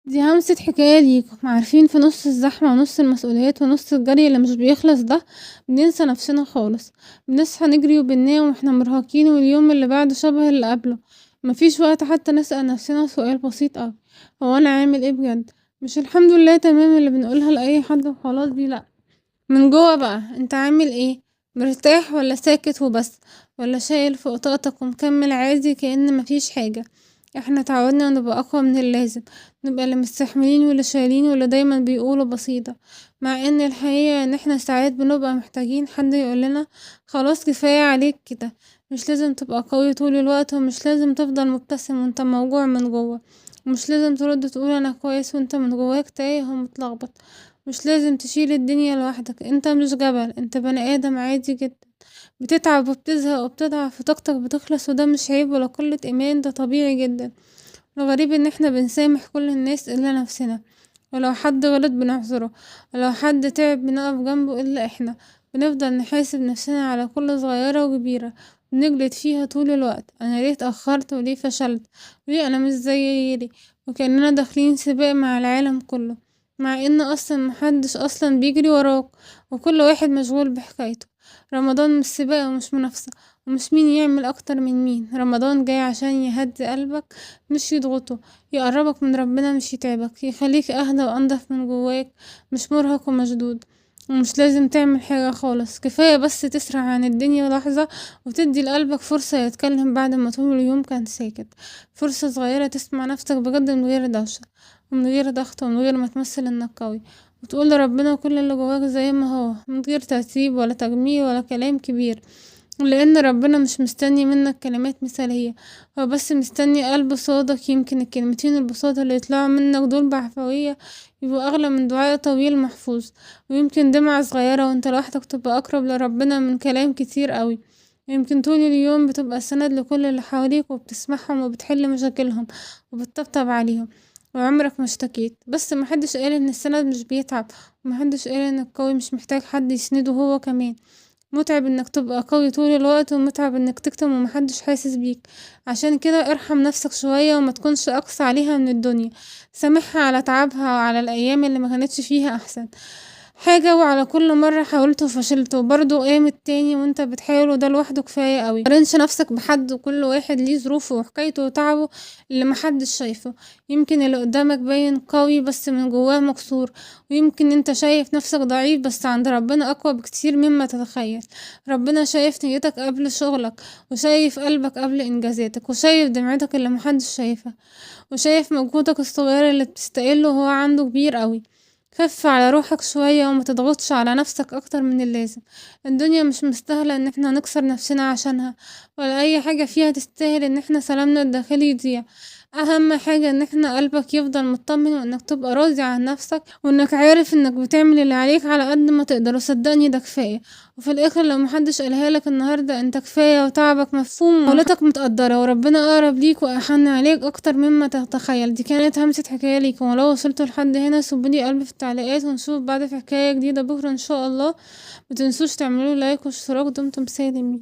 دي همسة حكاية ليكم. عارفين في نص الزحمة ونص المسؤوليات ونص الجري اللي مش بيخلص ده بننسى نفسنا خالص، بنصحى نجري وبننام واحنا مرهقين، واليوم اللي بعده شبه اللي قبله، مفيش وقت حتى نسأل نفسنا سؤال بسيط أوي، هو أنا عامل ايه بجد؟ مش الحمد لله تمام اللي بنقولها لأي حد وخلاص دي، لأ، من جوه بقى انت عامل ايه؟ مرتاح ولا ساكت وبس؟ ولا شايل فوق طاقتك ومكمل عادي كأن مفيش حاجة؟ احنا اتعودنا نبقى أقوى من اللازم، نبقى اللي مستحملين واللي شايلين واللي دايما بيقولوا بسيطة، مع ان الحقيقة ان احنا ساعات بنبقى محتاجين حد يقولنا خلاص كفاية عليك كده، مش لازم تبقى قوي طول الوقت، ومش لازم تفضل مبتسم وانت موجوع من جوه، ومش لازم ترد تقول انا كويس وانت من جواك تايه ومتلخبط، مش لازم تشيل الدنيا لوحدك، انت مش جبل، انت بني ادم عادي جدا، بتتعب وبتزهق وبتضعف وطاقتك بتخلص، وده مش عيب ولا قلة ايمان، ده طبيعي جدا. الغريب ان احنا بنسامح كل الناس الا نفسنا، ولو حد غلط بنعذره، ولو حد تعب بنقف جنبه الا احنا، بنفضل نحاسب نفسنا على كل صغيرة وكبيرة، بنجلد فيها طول الوقت، انا ليه اتأخرت وليه فشلت، ليه انا مش زي غيري، وكأننا داخلين سباق مع العالم كله، مع ان اصلا محدش اصلا بيجري وراك، وكل واحد مشغول بحكايته. رمضان مش سباق ومش منافسة، ومش مين يعمل اكتر من مين، رمضان جاي عشان يهدي قلبك مش يضغطه، يقربك من ربنا مش يتعبك، يخليك اهدى وانضف من جواك، مش مرهق ومشدود، ومش لازم تعمل حاجة خالص، كفاية بس تسرح عن الدنيا لحظة وتدي لقلبك فرصة يتكلم بعد ما طول اليوم كان ساكت، فرصة صغيرة تسمع نفسك بجد من غير دوشة ومن غير ضغط ومن غير ما تمثل انك قوي، وتقول لربنا كل اللي جواك زي ما هو، من غير ترتيب ولا تجميل ولا كلام كبير، لان ربنا مش مستني منك كلمات مثالية، هو بس مستني قلب صادق. يمكن الكلمتين البساطة اللي يطلعوا منك دول بعفوية يبقوا أغلى من دعاء طويل محفوظ، ويمكن دمعة صغيرة وانت لوحدك تبقى أقرب لربنا من كلام كتير قوي. يمكن طول اليوم بتبقى سند لكل اللي حواليك وبتسمعهم وبتحل مشاكلهم وبتطبطب عليهم وعمرك ما اشتكيت، بس محدش قال ان السند مش بيتعب، ومحدش قال ان القوي مش محتاج حد يسنده هو كمان. متعب انك تبقى قوي طول الوقت، ومتعب انك تكتم ومحدش حاسس بيك، عشان كده ارحم نفسك شوية وما تكونش اقسى عليها من الدنيا، سامحها على تعبها وعلى الايام اللي ما كانتش فيها احسن حاجة، وعلى كل مرة حاولت وفشلت وبرضه قامت تاني وانت بتحاول، وده لوحده كفاية قوي. متقارنش نفسك بحد، وكل واحد ليه ظروفه وحكايته وتعبه اللي محدش شايفه. يمكن اللي قدامك باين قوي بس من جواه مكسور، ويمكن انت شايف نفسك ضعيف بس عند ربنا اقوى بكتير مما تتخيل. ربنا شايف نيتك قبل شغلك، وشايف قلبك قبل انجازاتك، وشايف دمعتك اللي محدش شايفها، وشايف مجهودك الصغير اللي بتستقله وهو عنده كبير قوي. خف على روحك شوية وما تضغطش على نفسك أكتر من اللازم. الدنيا مش مستاهلة إن احنا نكسر نفسنا عشانها، ولا أي حاجة فيها تستاهل إن احنا سلامنا الداخلي يضيع. أهم حاجة إن احنا قلبك يفضل مطمن، وإنك تبقى راضي عن نفسك، وإنك عارف إنك بتعمل اللي عليك على قد ما تقدر، وصدقني ده كفاية. وفي الآخر لو محدش قالها لك النهاردة انت كفاية وتعبك مفهوم ومحاولتك متقدرة، وربنا أقرب ليك وأحن عليك أكتر مما تتخيل. دي كانت همسة حكاية ليكم، ولو وصلتوا لحد هنا سيبولي قلب في التعليقات، ونشوف بعض في حكاية جديدة بكرة إن شاء الله. متنسوش تعملوا لايك واشتراك. دمتم سالمين.